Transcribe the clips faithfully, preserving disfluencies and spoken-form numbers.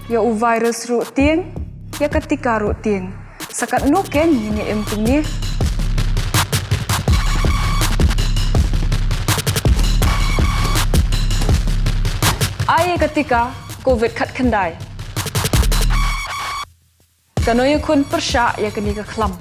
Ïa u virus ruh tieng, ïa ka tika ruh tieng. Sa katno ken ngin ïa im kumne? Ai ïa ka tika covid khatkhyndai. Kano ïa khun pyrshah ïa kane ka khlam.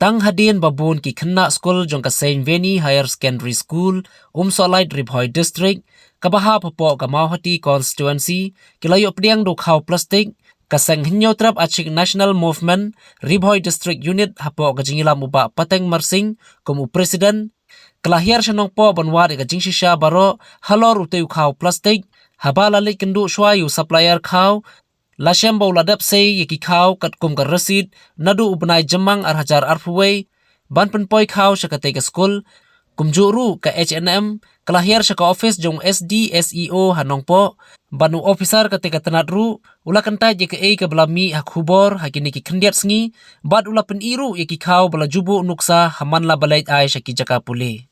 Tang hadien ba bun ki khynnah skul jong ka Saint Vianney Higher Secondary School, Umsohlait, Ri Bhoi District, kaba hap hapoh ka Mawhati Constituency, ki la ïoh pdiang da u khaw plastik, ka Seng Hynñiewtrep Achik National Movement, Ri Bhoi District Unit, hapoh ka jingïalam u Bah Pateng Marsing kum u President, ka la hiar sha Nongpoh ban wad ïa ka jingshisha baroh halor utei u khaw plastik, haba la leit kynduh shuwa ïa u supplier khaw, la shem ba u la dep sei ïa ki khaw katkum ka receipt naduh u bnai Jymmang ar hajar arphew wei, ban pynpoi khaw sha katei ka skul. Kumjuh ruh ka H N M ka la hiar sha ka office jong u S D S E O ha Nongpoh, bad u officer katei ka tnat ruh u la kyntait ïa kaei kaba la mih ha khubor ha kine ki khyndiat sngi, bad u la pyni ruh ïa ki khaw ba la ju buh nuksa ha man la ba leit ai sha ki jaka pule.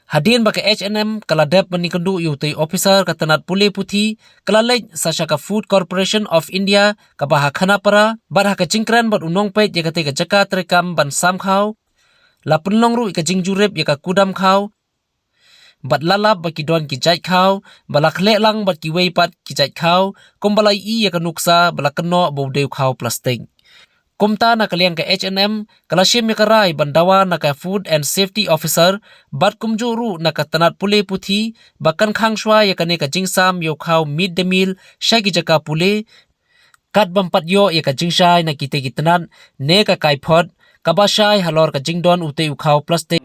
Hadien ba ka H N M ka la dep ban ïakynduh ïa utei u officer ka tnat pule puthi, ka la leit sa sha ka Food Corporation of India kaba ha Khanapara, bad ha ka jingkren bad u nongpeit ïa katei ka jaka treikam ban sam khaw, la pynlong ruh ïa ka jingjurip ïa ka kudam khaw, bad la lap ba ki don ki jait khaw ba la khleh lang bad kiwei pat ki jait khaw, kumba la ïohi ïa ka nuksa ba la kynnoh ba u dei u khaw plastik. Kumta na ka liang ka H N M ka la shim ïa ka rai ban dawa na ka Food and Safety Officer, bad kumjuh ruh na ka tnat pule puthi, ba kan khang shuwa ïa kane ka jingsam ïa u khaw mid day meal sha ki jaka pule, kat bym pat ïoh ïa ka jingshai na kitei ki tnat ne ka kaiphod kaba shai halor ka jingdon utei u khaw plastik.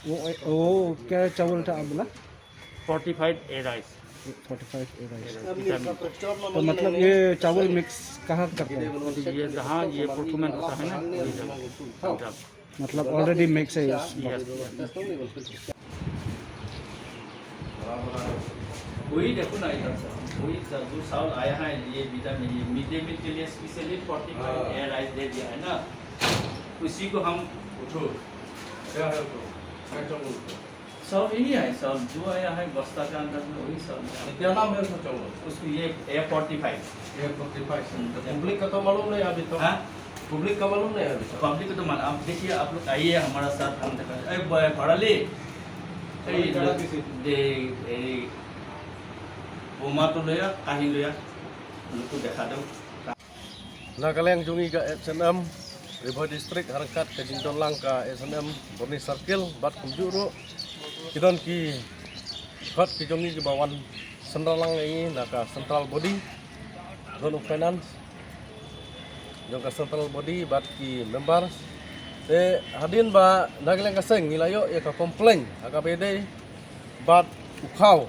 वो, वो क्या चावल था आप बोला? फोर्टी फ़ाइव ए राइस। फोर्टी फ़ाइव ए राइस। तो मतलब ये चावल मिक्स कहाँ करते हैं? ये जहाँ ये प्रोक्योरमेंट होता है ना, ये जहाँ। मतलब ऑलरेडी मिक्स है। यस, यस। वही देखो ना इधर से, वही जो चावल आया है, ये विटामिन, ये मिड डे मील के लिए स्पेशली फोर्टी फ़ाइव ए राइस दे दिया है ना, उसी को हम उठो। क्या है तो? क्या चावल उठो? चावल यही है, चावल जो आया है बस्ता के अंदर में, वही चावल है। क्या नाम है उसका चावल? उसको ये ए फोर्टी फ़ाइव। ए फोर्टी फ़ाइव। हम्म। तो पब्लिक का तो मालूम नहीं अभी तो। हाँ? पब्लिक का मालूम नहीं अभी तो। पब्लिक को तो मालूम। आप देखिए, आप लोग आइए हमारा साथ, हम दिखा, ए, ब-, बड़ा ले। चलो, ए, इधर लो, किसी दे, ए, बोमा तो लो या, काहे लो या, उनको दिखा दो। Na ka liang jong ngi ka H N M Ri Bhoi District, ha ryngkat ka jingdon lang ka H N M Byrni Circle, bad kumjuh ruh ki don ki khot ki jong ngi kiba wan synran lang ïa ngi na ka central body, don u finance jong ka central body bad ki members. Te hadien ba na ka liang ka seng ngi la ïoh ïa ka complaint ha kaba ïadei bad u khaw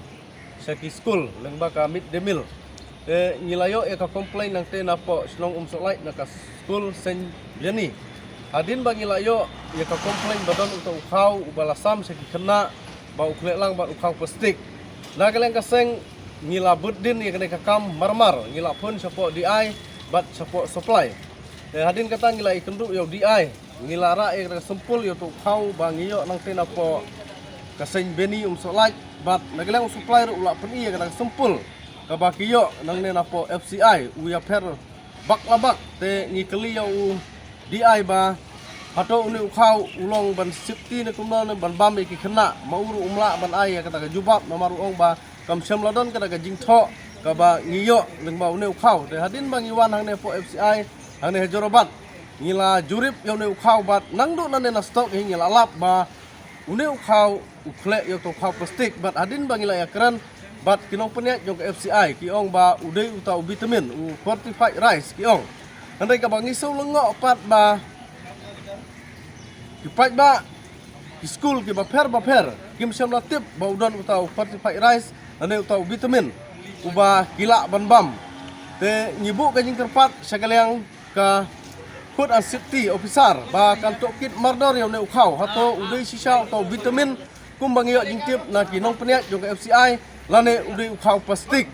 sha ki skul lyngba ka mid day meal. Te ngi la ïoh ïa ka complaint nangtei napoh shnong Umsohlait na ka skul Saint Vianney. Hadien ba ngi la ïoh ïa ka complaint ba don uta u khaw uba la sam sha ki khynnah ba u khleh lang bad u khaw plastik. Na ka liang ka seng ngi la bud dien ïa kane ka kam marmar, ngi la phone shapoh D I bad shapoh supply. Te hadien kata ngi la ïakynduh ïa u D I. Ngi la rah ïa kata ka sampul ïa uta u khaw ba ngi ïoh nangtei napoh ka Saint Vianney Umsohlait, bad na ka liang u supply ruh u la pyni ïa kata ka sampul kaba ki ïoh nangne napoh F C I, u ïapher bak la bak. Te ngi kylli ïa u D I ba hato une u khaw u long ban safety ne kumno ne ban bam ïa ki khynnah, ma u ruh um lah ban ai ïa kata ka jubab namar u ong ba kam shym la don kata ka jingthoh kaba ngi ïoh lyngba une u khaw. Te hadien ba ngi wan hangne hapoh F C I hangne ha Jorabat, ngi la jurip ïa une u khaw bad nangduh nangne na stock hi ngi la lap ba une u khaw u khleh ïa uta u khaw plastik, bad hadien ba ngi la ïakren bad ki nongpynïaid jong ka F C I, ki ong ba u dei uta u vitamin, u fortified rice ki ong. Hynrei kaba ngi shu lyngngoh pat ba ki paidbah ki skul kiba pher ba pher kim shym la tip ba u don uta u fortified rice lane uta u vitamin uba ki lah ban bam. Te ngi buh ka jingkyrpad sha ka liang ka Food and Safety Officer ba kan tohkit mardor ïa une u khaw, hato u dei shisha uta u vitamin kumba ngi ïoh jingtip na ki nongpynïaid jong ka F C I, lane u dei u khaw plastik.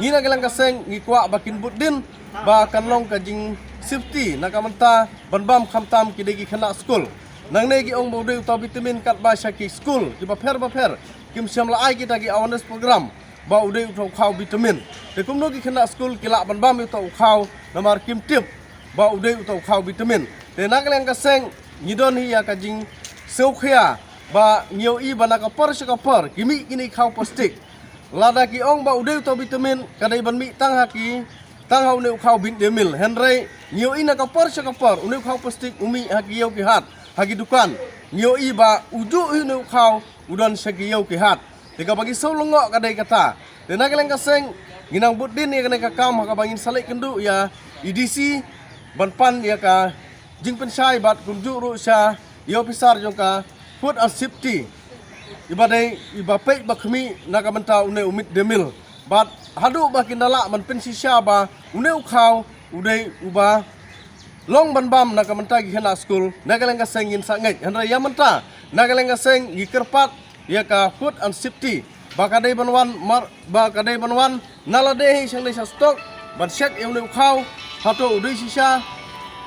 Ngi na ka liang ka seng ngi kwah ba kin bud dien ba kan long ka jingsafety na ka bynta ban bam khamtam ki dei ki khynnah skul. Nangne ki ong ba u dei uta u vitamin katba sha ki skul kiba pher ba pher kim shym la ai kita ki awareness program ba u dei uta u khaw vitamin. Te kumno ki khynnah skul ki lah ban bam ïa uta u khaw namar kim tip ba u dei uta u khaw vitamin. Te na ka liang ka seng ngi don hi ïa ka jingsngewkhia ba ngi ïohi ba na ka por sha ka por ki mih kine ki khaw plastik. Lada ki ong ba u dei uta u vitamin ka dei ban mih tang ha ki, tang ha une u khaw mid day meal. Hynrei ngi ïohi na ka por sha ka por une u khaw plastik u mih ha ki ïew ki hat, ha ki dukan. Ngi ïohi ba u juh hi une u khaw u don sha ki ïew ki hat. Te kaba ngi sngewlyngngoh ka dei kata. Te na ka liang ka seng ngi nang bud dien ïa kane ka kam ha kaba ngin sa leit kynduh ïa i D C ban pan ïa ka jingpynshai bad kumjuh ruh sha i officer jong ka food and safety iba dei iba peit ba khmih na ka bynta une u mid day meal. Bad haduh ba kin da lah ban pynshisha ba une u khaw u dei uba long ban bam na ka bynta ki khynnah skul, na ka liang ka seng ngin sa ngeit. Hynrei ïa mynta na ka liang ka seng ngi kyrpad ïa ka food and safety ba ka dei ban wan mar, ba ka dei ban wan na lade hi shangne sha stock ban check ïa une u khaw, hato u dei shisha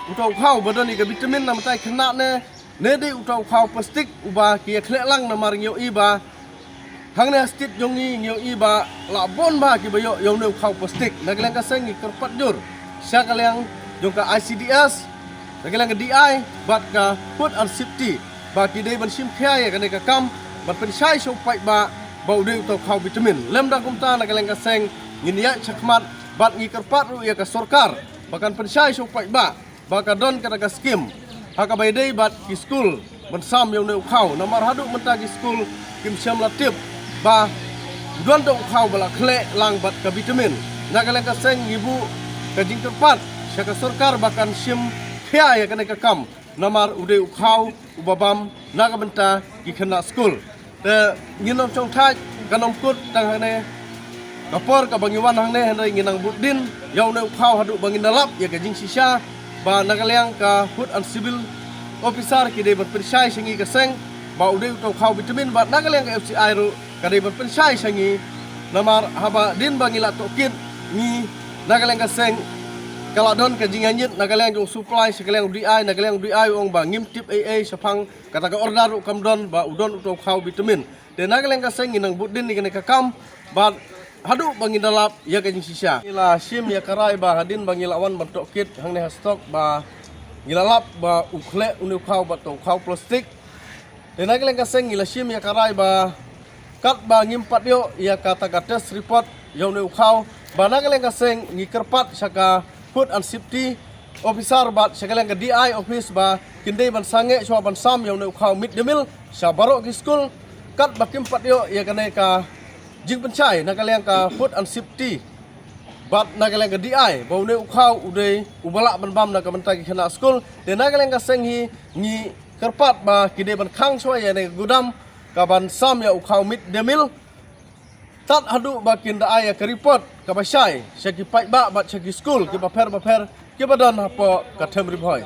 uta u khaw ba don ïa ka vitamin na ka bynta ki khynnah ne, ne dei uta u khaw plastik uba ki ïa khleh lang. Namar ngi ïohi ba hangne ha state jong ngi ngi ïohi ba la bun bha kiba ïoh ïa une u khaw plastik. Na ka liang ka seng ngi kyrpad jur sha ka liang jong ka I C D S, na ka liang ka D I bad ka food and safety ba ki dei ban shim khia ïa kane ka kam ban pynshai sha u paidbah ba u dei uta u khaw vitamin. Lymda kumta na ka liang ka seng ngin ïaid shakhmat bad ngi kyrpad ruh ïa ka sorkar ba kan pynshai sha u paidbah ba ka don kata ka skim ha kaba ïadei bad ki skul ban sam ïa une u khaw. Namar haduh mynta ki skul kim shym la tip ba u don da u khaw ba la khleh lang bad ka vitamin. Na ka liang ka seng ngi buh ka jingkyrpad sha ka sorkar ba kan shim khia ïa kane ka kam namar u dei u khaw uba bam na ka bynta ki khynnah skul. Te ngin ym shong thait, kan ym kut tang hangne ka por kaba ngi wan hangne, hynrei ngin nang bud dien ïa une u khaw haduh ba ngin da lap ïa ka jingshisha ba na ka liang ka food and civil officer ki dei ban pynshai sha ngi ka seng ba u dei uta u khaw vitamin bad na ka liang ka F C I ruh ka dei ban pynshai sha ngi. Namar haba dien ba ngi la tohkit ngi na ka liang ka seng ka la don ka jingïainjit na ka liang jong u supply sha ka liang u D I, na ka liang u D I u ong ba ngim tip ei ei shaphang kata ka order ruh kam don ba u don uta u khaw vitamin. Te na ka liang ka seng ngi nang bud dien ïa kane ka kam bad haduh ba ngin da lap ïa ka jingshisha. Ngi la shim ïa ka rai ba hadien ba ngi la wan ban tohkit hangne ha stock ba ngi la lap ba u khleh une u khaw bad uta u khaw plastik. Te na ka liang ka seng ngi la shim ïa ka rai ba katba ngim pat ïoh ïa kata ka test report ïa une u khaw, ba na ka liang ka seng ngi kyrpad sha ka food and safety officer bad sha ka liang ka D I office ba kin dei ban sangeh shuwa ban sam ïa une u khaw mid day meal sha baroh ki skul. Katba kim pat ïoh ïa kane ka jingpynshai na ka liang ka food and safety bad na ka liang ka D I ba une u khaw u dei uba lah ban bam na ka bynta ki khynnah skul. Te na ka liang ka seng hi ngi kyrpad ba ki dei ban khang shuwa ïa kane ka gudam ka ban sam ïa u khaw mid day meal. Tad haduh ba kin da ai ïa ka report kaba shai sha ki paidbah bad sha ki skul kiba pher ba pher kiba don hapoh ka Them Ri Bhoi.